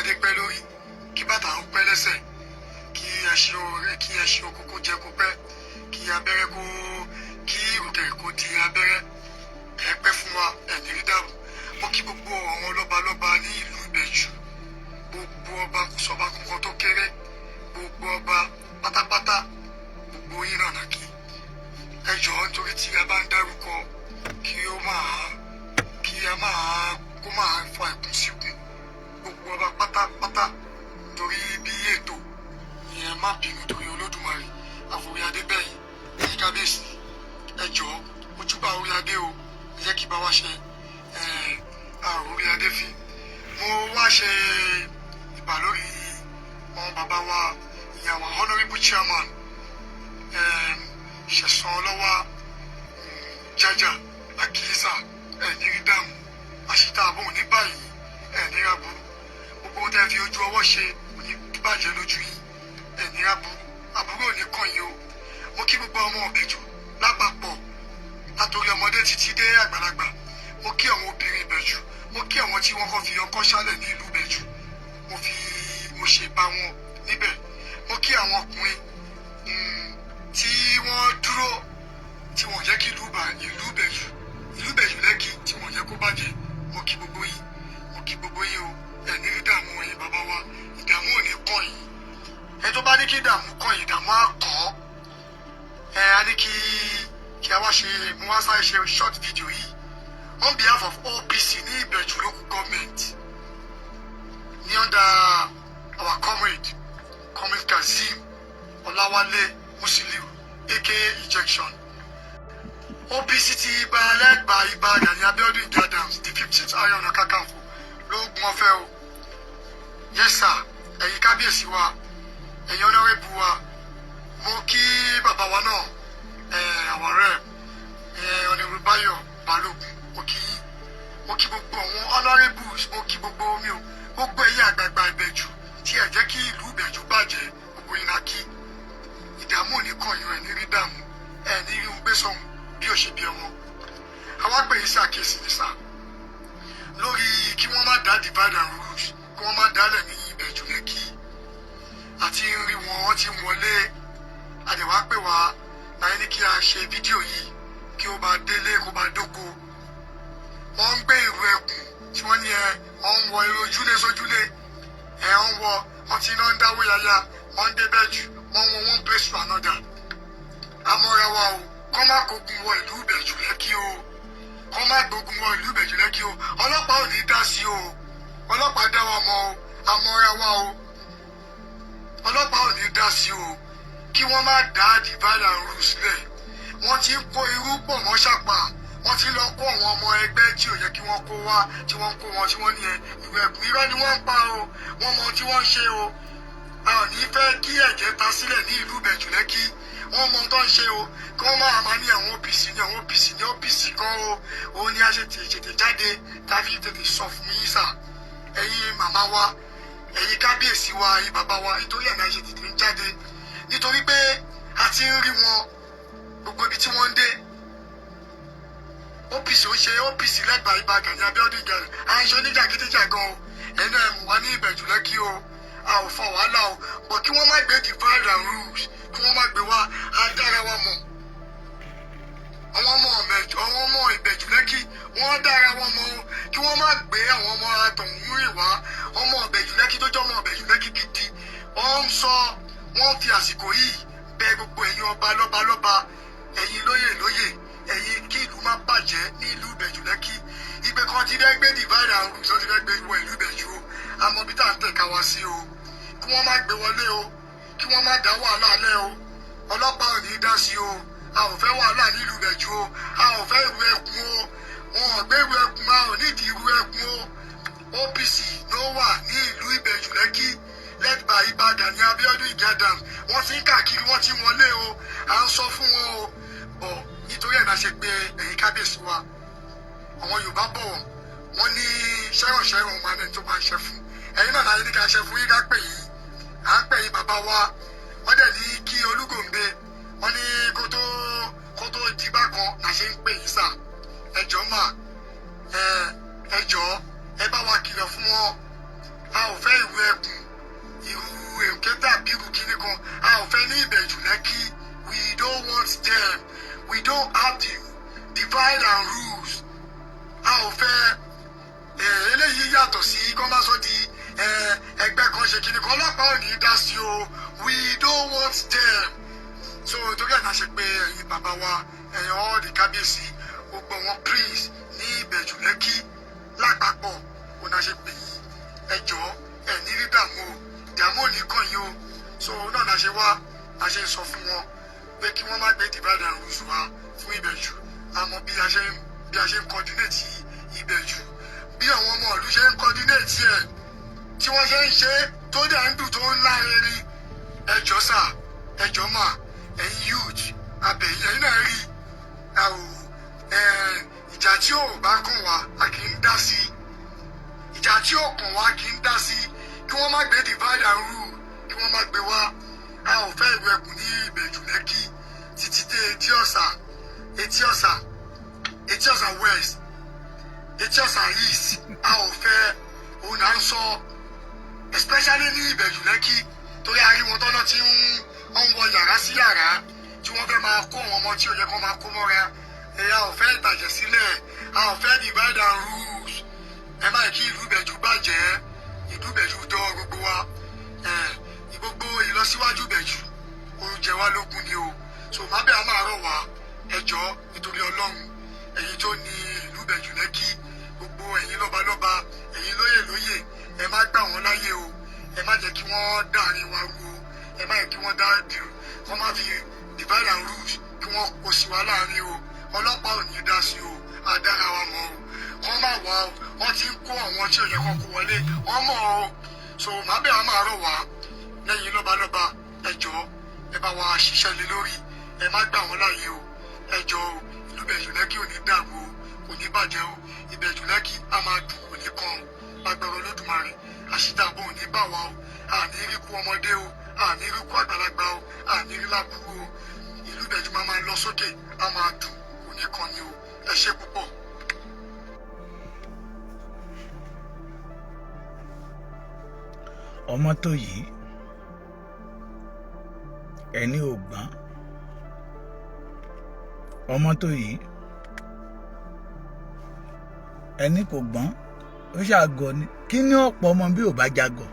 Adé pẹ́ lórí, kí bàtà ó pẹ́ lẹ́sẹ̀, kí ẹṣin kí ẹṣin oko kó jẹ kó pẹ́, kí abẹ́rẹ́ kó kí ìrùkẹ̀rẹ̀ kó di abẹ́rẹ́. Ẹ pẹ́ fún wa, ẹ ní rí dààmú. Mo kí gbogbo àwọn lọ́balọ́ba ní ìlú Ìbẹ̀jú, gbogbo ọba, kò sọba kankan tó kéré, gbogbo ọba pátápátá, gbogbo yín náà kí. Ẹ jọ̀ọ́, nítorí tí a bá ń dárúkọ, kí ó máa kí a máa kó máa fa ìkùnsíkùn, gbogbo ọba pátápátá, torí bí ètò ìyẹn, má bínú, torí Olódùmarè àforí adé bẹ́yìn. Ẹ̀yin kábíyèsí, ẹ jọ̀ọ́, ojúbà orí adé o, ẹ jẹ́ kí bá wa ṣe àrùn orí adé fi. Mo wá ṣe ìbà lórí àwọn bàbá wa, ìyàwó honourable chairman Ṣẹ̀san Ọlọ́wà Jájà Àkíyèsà. Ẹ̀ ní rí dààmú, àṣìta àbọ̀ òní báyìí, ẹ̀ ní raburú. Gbogbo ohun tẹ́ fi ojú ọwọ́ ṣe kò ní bàjẹ́ lójú yín, ẹ̀ ní raburú, àbúrò ò ní kàn yín o. Mo kí gbogbo ọmọ Ìbẹ̀jú lápapọ̀, látòrí ọmọdé títí dé àgbàlagbà. Mo kí àwọn obìnrin Ìbẹ̀jú, mo kí àwọn tí wọ́n kọ́ fi ọkọ́ ṣálẹ̀ ní ìlú Ìbẹ̀jú, mo fi mo ṣe bá wọn níbẹ̀. Mo kí àwọn ọkùnrin tí wọ́n dúró, tí wọ́n jẹ́ kí ìlú Ìbẹ̀jú, ìlú Ìbẹ̀jú Lẹ́kì, tí wọ́n jẹ́ kó bàjẹ́. Mo kí gbogbo yín, mo kí gbogbo yín o. Ẹ̀ ní rí dààmú. Ẹ̀yin bàbá wa, ìdààmú ò ní kàn yín. Ẹ tó bá ní kí ìdààmú kàn yín, ìdààmú á kàn án. Ẹ á ní kí a wá ṣe, mo wá sáré ṣe short video yìí on behalf of OPC ní Ìbẹ̀jú local government, ní under our comrade, Comrade Kazeem Ọláwálé Musiliu, aka Injection. OPC ti ibà lẹ́gbàá Ìbà Gani Abiodun Ige Adams, the 15th Ààrẹ Ọ̀nà Kakanfò lóògùn ọ̀fẹ́ o. Yes sir. Ẹ̀yin kábíyèsí wa, ẹ̀yin honourable wa, mo kí bàbá wa náà, àwọn rep, Honourable Báyọ̀ Balógun, mo kí yín. Mo kí gbogbo àwọn honourables, mo kí gbogbo mi o, gbogbo ẹ̀yin àgbààgbà Ìbẹ̀jú tí ẹ jẹ́ kí ìlú Ìbẹ̀jú bàjẹ́, gbogbo yín la kí. Ìdààmú ò ní kàn yín, ẹ̀ ní rí dààmú, ẹ̀ ní rí ohun gbé sọ̀hún bí ò ṣe bí ọmọ. Àwa pè yín sí àkíyèsí ní sà, lórí kí wọ́n má dá divide and rule, kí wọ́n má dálẹ̀ ní Ìbẹ̀jú Lẹ́kì. Àti ń rí wọn, wọ́n ti ń wọlé. Àdẹ̀wá pè wá láyé ní kí a ṣe fídíò yìí, kí ó bá délé, kó bá dóko. Wọ́n ń gbé ìrù ẹkùn tí wọ́n ní ẹ wọ́n ń wọ irú ojúlé sójúlé ẹ, wọ́n ń wọ, wọ́n ti iná ń dáwó yaya, wọ́n ń débẹ̀ jù, wọ́n wọ one place to another. Amọ́ra wa o, kọ́ má kógun wọ ìlú Ìbẹ̀jú Lẹ́kì o, kọ́ má gbógun wọ ìlú Ìbẹ̀jú Lẹ́kì o. Ọlọ́pàá ò ní dá sí o, ọlọ́pàá dá wa mọ̀ o. Amọ́ra wa o, ọlọ́pàá ò ní dá sí o. Kí wọ́n má dá divide and rule sílẹ̀. Wọ́n ti ń kó irú pọ̀ mọ́ ṣàpà, wọ́n ti lọ kó àwọn ọmọ ẹgbẹ́ tí ò yẹ kí wọ́n kó wá, tí wọ́n kó wọn, tí wọ́n ní ẹ ìwé ẹ̀kún. Irọ́ ni wọ́n ń pa o, wọ́n mọ tí wọ́n ń ṣe o. A ò ní fẹ́ kí ẹ̀jẹ̀ ta sílẹ̀ ní ìlú Ìbẹ̀jú Lẹ́kì. Wọ́n mọ ohun tó ń ṣe o. Kí wọ́n máa máa ní àwọn OPC ní àwọn OPC ní OPC kan o. Òun ni a ṣe tètè jáde tàbí tètè sọ fún yín sà, ẹ̀yin màmá wa, ẹ̀yin kábíyèsí wa, ẹ̀yin bàbá wa. Nítorí ẹ̀ náà ṣe tètè ń jáde, nítorí pé a ti ń rí wọn gbogbo ibi tí wọ́n ń dé. OPC ó ṣe OPC lẹ́gbàá Ìbà Gani Abiodun Ige, à ń ṣe oníjàgídíjàgan o. Ẹnu ẹ̀ mú wa ní Ìbẹ̀jú Lẹ́kì o, a ò fa wàhálà o, but kí wọ́n má gbé divide and rules, kí wọ́n má gbé wá. Á dára wa mọ̀, àwọn ọmọ Ìbẹ̀jú Lẹ́kì, wọ́n dára wọn mọ̀ o. Kí wọ́n má gbé àwọn ọmọ àtọ̀húnrìn wá. Ọmọ Ìbẹ̀jú Lẹ́kì tó jẹ́ ọmọ Ìbẹ̀jú Lẹ́kì gidi, wọ́n ń sọ, wọ́n fi àsìkò yìí bẹ̀ gbogbo ẹ̀yin ọba lọ́ba lọ́ba, ẹ̀yin lóyè lóyè, ẹ̀yin, kí ìlú má bàjẹ́ ní ìlú Ìbẹ̀jú Lẹ́kì. Ìgbé kan ti fẹ́ gbé divide and rule, sọ ti fẹ́ gbé wọ ìlú Ìbẹ̀jú o. Àmọ́ bí tá à ń tẹ̀ka wá sí o, kí wọ́n má gbé wọlé o, kí wọ́n má dá wàhálà lẹ́ o. Ọlọ́pàá ò ní í dá sí o. A ò fẹ́ wàhálà nílùú Ìbẹ̀jú o, a ò fẹ́ ìrù ẹkùn o. Wọn ò gbé ìrù ẹkùn, a ò nídìí ìrù ẹkùn o. OPC ló wà ní ìlú Ìbẹ̀jú Lẹ́kì, led by Ìbà Gani Abiodun Ige Adams. Wọ́n ti ń káàkiri, wọ́n ti ń wọlé o. À ń sọ fún wọn o bọ̀, nítorí ẹ̀ náà ṣe pé ẹ̀yin kábíyèsí wa. Àwọn Yorùbá bọ̀, wọ́n ní ṣẹ́rànṣẹ́ràn máa ní tó máa ń ṣe fún ẹ̀yin náà láyé ní ká ṣe fún yín, ká pè yín. À ń pè yín, bàbá wa. Wọ́n dẹ̀ ní kí Olúgòǹbé, wọ́n ní kó tó di bákan là ṣe ń pè yín sà. Ẹ jọ̀ọ́ mà, ẹ jọ̀ọ́, ẹ bá wa kìlọ̀ fún wọn. A ò fẹ́ ìwé. Ọlọ́pàá ò ní í dá sí o. We don't want them. So torí ẹ̀ náà ṣe pé ẹ̀yin bàbá wa, ẹ̀yin all the kábíyèsí, gbogbo wọn prince ní Ìbẹ̀jú Lẹ́kì lápapọ̀, òun náà ṣe pè yín. Ẹ jọ̀ọ́, ẹ̀ ní rí dààmú o, ìdààmú ò ní kàn yín o. So náà náà ṣe wá, a ṣe ń sọ fún wọn pé kí wọ́n má gbé divide and rule wá fún Ìbẹ̀jú. Àmọ́ bí a ṣe ń coordinate Ìbẹ̀jú, bí àwọn ọmọ ìlú ṣe ń coordinate ẹ̀, tí wọ́n ṣe ń ṣe tó dẹ̀ ń dùn, tó ń lárinrin. Ẹ jọ̀ọ́ sà, ẹ jọ̀ọ́ mà, ẹ̀yin youth abẹ̀yìn, ẹ̀yin náà rí ìjà tí ò bá kàn wá, a kì í dá sí. Ìjà tí ò kàn wá, kì í dá sí. Kí wọ́n má gbé divide and rule, kí wọ́n má gbé wá. A ò fẹ́ ìlú ẹkùn ní Ìbẹ̀jú Lẹ́kì títí dé Etí Ọ̀sà, Etí Ọ̀sà, Etí Ọ̀sà West, Etí Ọ̀sà East. A ò fẹ́. Òun là ń sọ, especially ní Ìbẹ̀jú Lẹ́kì, torí a rí wọn tọ́nà tí ń wọ yàrá sí yàrá, tí wọ́n fẹ́ máa kó àwọn ọmọ tí ò yẹ kó máa kó mọ́ra. Ẹ̀yà ò fẹ́ ìtàjẹ̀ sílẹ̀, a ò fẹ́ divide and rules. Ẹ má kí ìlú Ìbẹ̀jú bàjẹ́. Ìlú Ìbẹ̀jú dọ́ gbogbo wa. Gbogbo ìlọsíwájú Ìbẹ̀jú, oúnjẹ wa lógún ni o. So má bẹ́ẹ̀, a máa rọ̀ wá. Ẹ jọ̀ọ́, nítorí Ọlọ́run, ẹ̀yin tó ní ìlú Ìbẹ̀jú Lẹ́kì, gbogbo ẹ̀yin lọ́balọ́ba, ẹ̀yin lóyè lóyè, ẹ má gbà wọ́n láyè o. Ẹ má jẹ́ kí wọ́n dàrin wa rú o. Ẹ má jẹ́ kí wọ́n dá, wọ́n má fi divide and rule, kí wọ́n kó sí wa láàrin o. Ọlọ́pàá ò ní dá sí o. Adára wa mọ̀ o. Wọ́n má wá o. Wọ́n ti ń kó àwọn tí ò yẹ kó kó wọlé, wọ́n mọ̀ o. So má bẹ́ẹ̀, a máa rọ̀ wá lẹ́yìn lọ́balọ́ba. Ẹ jọ̀ọ́, ẹ bá wa ṣiṣẹ́ lé lórí. Ẹ má gbà wọ́n láàyè o. Ẹ jọ̀ọ́ o. Ìlú Ìbẹ̀jú Lẹ́kì ò ní dàrú o, kò ní bàjẹ́ o. Ìbẹ̀jú Lẹ́kì á máa dùn, kò ní kàn o. Lágbára Olódùmarè, àṣìdàbò ò ní bà wá o. Àní rí kú ọmọdé o, àní rí kú àgbàlagbà o, àní rí láburú o. Ìlú Ìbẹ̀jú máa máa lọ sókè, á máa dùn, kò ní kàn ní o. Ẹ ṣé púpọ̀. Ọmọ tó yìí, ẹni ò gbọ́n. Ọmọ tó yìí, ẹni kò gbọ́n, ó ṣàgọ́ ni. Kí ní ọ̀pọ̀ ọmọ bí ò bá jagọ̀?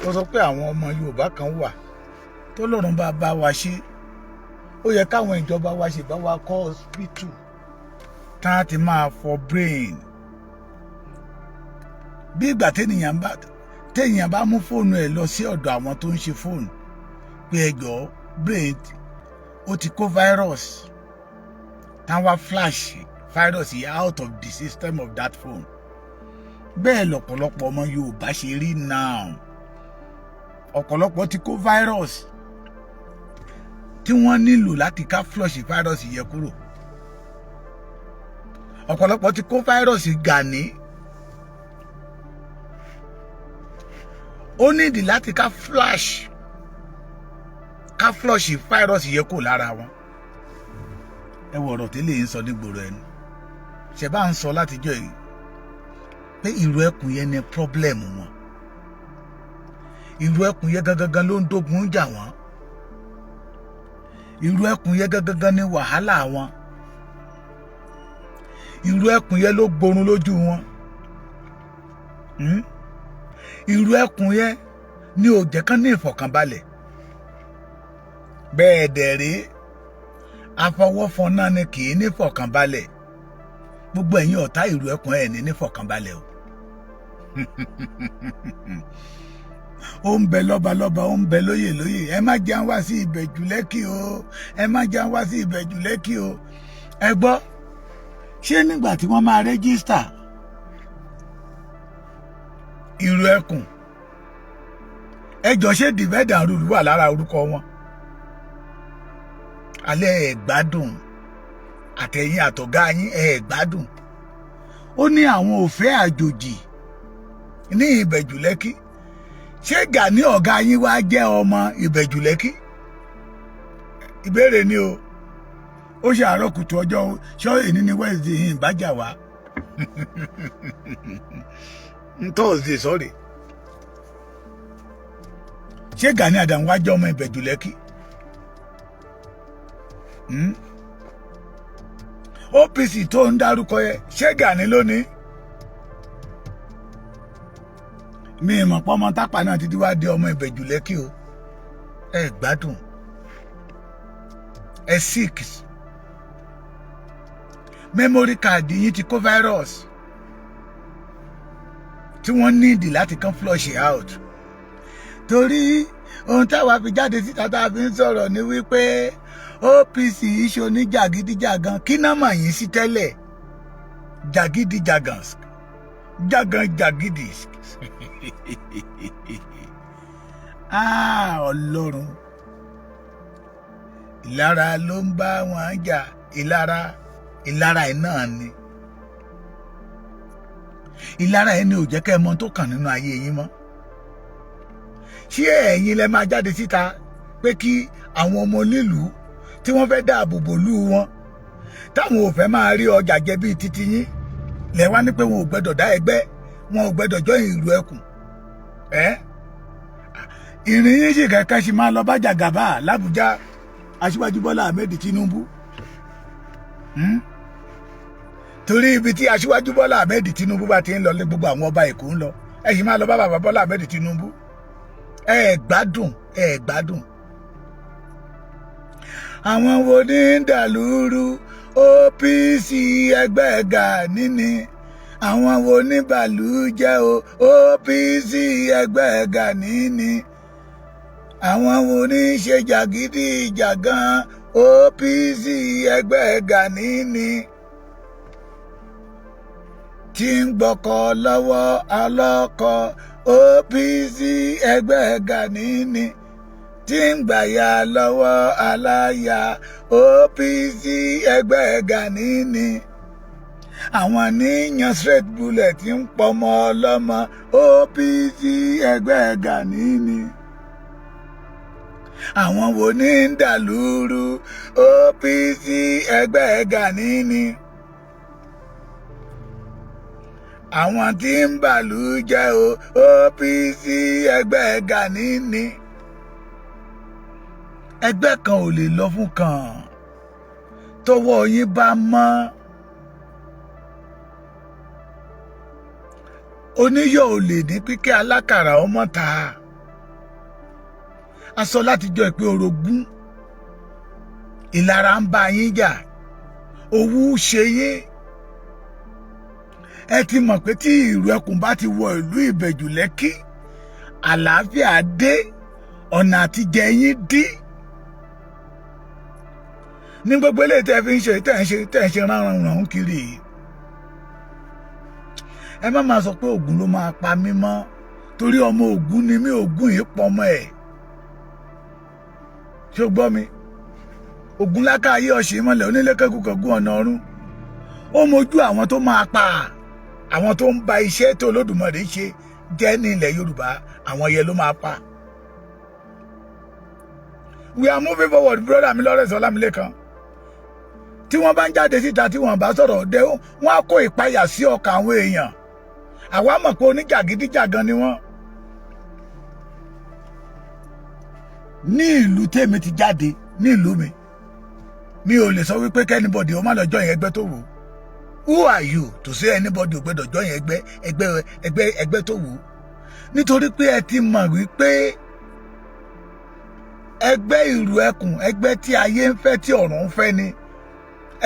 Ó sọ pé àwọn ọmọ Yorùbá kan wà tó lọ́run bá bá wa ṣe. Ó yẹ káwọn ìjọba wa ṣe bá wa kọ́ hospital tá a ti máa fọ brain, bí ìgbà téèyàn bá mú fóònù ẹ̀ lọ sí ọ̀dọ̀ àwọn tó ń ṣe fóònù pé ẹjọ́, brain ó ti kó virus, táwa flash virus yìí out of the system of that phone. Bẹ́ẹ̀ lọ̀pọ̀lọpọ̀ ọmọ Yorùbá ṣe rí now. Ọ̀pọ̀lọpọ̀ ti kó virus tí wọ́n nílò láti ká flush virus yẹn kúrò. Ọ̀pọ̀lọpọ̀ ti kó virus Gani, ó nídìí láti ká flush virus yẹn kúrò lára wọn. Ẹ wọ ọ̀rọ̀ tí lè ń sọ nígboro ẹnu ṣe bá ń sọ látijọ́ yìí pé ìrù ẹkùn yẹn ni problem wọn. Ìrù ẹkùn yẹn gangan ló ń dógun jà wọ́n. Ìrù ẹkùn yẹn gangan ni wàhálà wọn. Ìrù ẹkùn yẹn ló gborun lójú wọn. Ìrù ẹkùn yẹn ni ò jẹ́ kán ní ìfọ̀kànbalẹ̀. Bẹ́ẹ̀ dẹ̀ rí, afọwọ́fọnná ni kì í ní ìfọ̀kànbalẹ̀. Gbogbo ẹ̀yin ọ̀tá ìrù ẹkùn, ẹ̀ ní nífọ̀kànbalẹ̀ o. Ó ń bẹ lọ́balọ́ba, ó ń bẹ lóyè lóyè. Ẹ má jẹun wá sí Ìbẹ̀jú Lẹ́kì o. Ẹ má jẹun wá sí Ìbẹ̀jú Lẹ́kì o. Ẹ gbọ́, ṣé nígbà tí wọ́n máa register ìrù ẹkùn, ẹ jọ, ṣé divide and rule wà lára orúkọ wọn? Alẹ́ ẹ̀ gbádùn, àtẹ̀yìn àtọ̀gá yín, ẹ̀ gbádùn. Ó ní àwọn ò fẹ́ àjòjì ní Ìbẹ̀jú Lẹ́kì. Ṣé Gani ọ̀gá yín wá jẹ́ ọmọ Ìbẹ̀jú Lẹ́kì? Ìbéèrè ni o. Ó ṣe àárọ̀ kùtù ọjọ́ ṣọ́ èní ní Wednesday yìí ìbájà wá Thursday, sorry. Ṣé Gani Adams wá jẹ́ ọmọ Ìbẹ̀jú Lẹ́kì? OPC tó ń dárúkọ yẹ, ṣé Gani lónìí? Mi ìmọ̀ pọ́mọ Tápà náà ti wá di ọmọ Ìbẹ̀jú Lẹ́kì o. Ẹ gbádùn, ẹ sick. Memory card yín ti kó virus tí wọ́n nídìí láti kàn flush it out, torí ohun táwa fi jáde síta tá a fi ń sọ̀rọ̀ ni wípé OPC ṣe oníjàgídíjàgan. Kí náà mà yín sí tẹ́lẹ̀? Jàgídíjàgàn, jàgàn, jàgídí. Ah, Ọlọ́run, ìlara ló ń bá wọn jà. Ìlara, ìlara ẹ̀ náà ni. Ìlara ẹ̀ ni ò jẹ́ kẹ́ ẹ mọ tó kàn nínú ayé yín mọ́. Ṣé ẹ̀yin lẹ máa jáde síta pé kí àwọn ọmọ onílùú tí wọ́n fẹ́ dáàbò bò lú wọn, táwọn ò fẹ́ máa rí ọjà jẹ bíi titi yín, lẹ wá ní pé wọn ò gbẹ́dọ̀ dá ẹgbẹ́, wọn ò gbẹ́dọ̀ join ìlú ẹkùn? Ẹ́ ìrìn yín sì kẹ́kẹ́ sì máa lọ bá Jàgàbá l'Ábùjá, Aṣíwájú Bọ́lá Ahmed Tinubu. Torí ibi tí Aṣíwájú Bọ́lá Ahmed Tinubu bá ti ń lọ lé, gbogbo àwọn ọba Èkó ń lọ. Ẹ sì máa lọ bá bàbá Bọ́lá Ahmed Tinubu. Ẹ gbádùn, ẹ gbádùn. Àwọn wo ní ń dàlúrú? OPC, ẹgbẹ́ Gani ni. Àwọn wo ní bàlú jẹ́ o? OPC, ẹgbẹ́ Gani ni. Àwọn wo ní ṣe jàgídíjàgan? OPC, ẹgbẹ́ Gani ni. Tí ń gbọ́kọ lọ́wọ́ ọlọ́kọ, OPC, ẹgbẹ́ Gani ni. Tí ń gbàyà lọ́wọ́ aláya, OPC, ẹgbẹ́ Gani ni. Àwọn níyan straight bullet ń pọmọ ọlọ́mọ, OPC, ẹgbẹ́ Gani ni. Àwọn wo ní ń dàlúrú? OPC, ẹgbẹ́ Gani ni. Àwọn tí ń bàlú jẹ́ o, OPC, ẹgbẹ́ Gani ni. Ẹgbẹ́ kan ò lè lọ fún kan. Tọwọ́ yín bá mọ́, oníyọ̀ ò lè ní pínkẹ́ alákàrà ọmọ ta. A sọ látijọ́ ìpè orogún, ìlara ń bá yín jà, owú ṣe yín. Ẹ ti mọ̀ pé tí ìrù ẹkùn bá ti wọ ìlú Ìbẹ̀jú Lẹ́kì, àlàáfíà dé, ọ̀nà àtijẹ yín dí. Ní gbogbo eléyìí tẹ́ fi ń ṣe, tẹ́ ń ṣe ránran kiri yìí, ẹ má máa sọ pé Ògún ló máa pa mí mọ́, torí ọmọ Ògún ni mí. Ògún yìí pọmọ ẹ̀. Ṣé o gbọ́ mi? Ògún láká ayé ọ̀sìn ìmọ̀lẹ̀ onílé kẹ́kọ̀ọ́ ọ̀nà ọ̀run. Ó mojú àwọn tó máa pa, àwọn tó ń ba iṣẹ́ tó Olódùmarè ṣe jẹ́ ní ilẹ̀ Yorùbá. Àwọn yẹn ló máa pa. We are moving forward, brother mi Lawrence Ọlámilékan. Tí wọ́n bá ń jáde síta, tí wọ́n bá sọ̀rọ̀ dé, wọ́n á kó ìpayà sí ọkàn àwọn èèyàn. Àwa mọ̀ pé oníjàgídíjàgan ni wọ́n. Ní ìlú tèmi ti jáde, ní ìlú mi, mi ò lè sọ wípé kí anybody ó má lọ join ẹgbẹ́ tó wù ú. Who are you to say anybody ò gbẹ́dọ̀ join ẹgbẹ́ tó wù ú? Nítorí pé ẹ ti mọ̀ wípé ẹgbẹ́ ìrù ẹkùn, ẹgbẹ́ tí ayé ń fẹ́, tí ọ̀run ń fẹ́ ni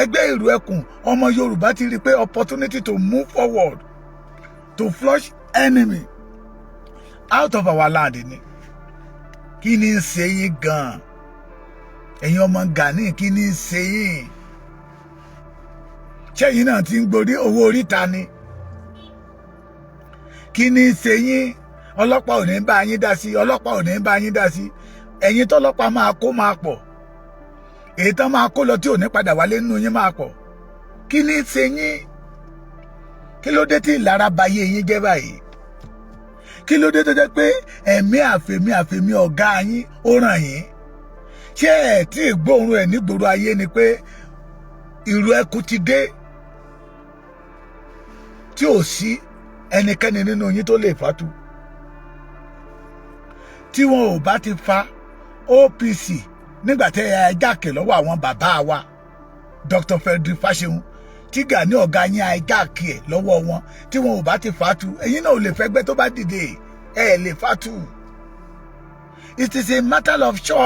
ẹgbẹ́ ìrù ẹkùn. Ọmọ Yorùbá ti rí i pé opportunity to move forward, to flush enemy out of our land ni. Kí ni ń ṣe yín gan-an, ẹ̀yin ọmọ Gani? Kí ni ń ṣe yín? Ṣẹ́yìn náà ti ń gborí owó oríta ni? Kí ni ń ṣe yín? Ọlọ́pàá ò ní bá yín dá sí, ọlọ́pàá ò ní bá yín dá sí. Ẹ̀yin tọ́lọ́pàá máa kó máa pọ̀, èyí tán máa kó lọ tí ò ní padà wálé nínú yín máa pọ̀. Kí ni ṣe yín? Kí ló dé tí ìlara ba ayé yín jẹ́ báyìí? Kí ló dé tó jẹ́ pé ẹ̀mí àfẹ̀mí àfẹ̀mí ọ̀gá yín ó ràn yín? Ṣé ẹ̀ tí ìgbóhùn ẹ̀ nígboro ayé ni pé ìrù ẹkùn ti dé, tí ò sí ẹnikẹ́ni nínú yín tó lè fàtú? Tí wọn ò bá ti fa OPC nígbà tẹ́ ẹ jákè lọ́wọ́ àwọn bàbá wa Dr. Frederick Fasehun, tí Gani ọ̀gá yín àìjákè ẹ̀ lọ́wọ́ wọn, tí wọn ò bá ti fàtú, ẹ̀yin náà ò lè fẹ́gbẹ́ tó bá dìde. Ẹ lè fatu. It is a matter of choice.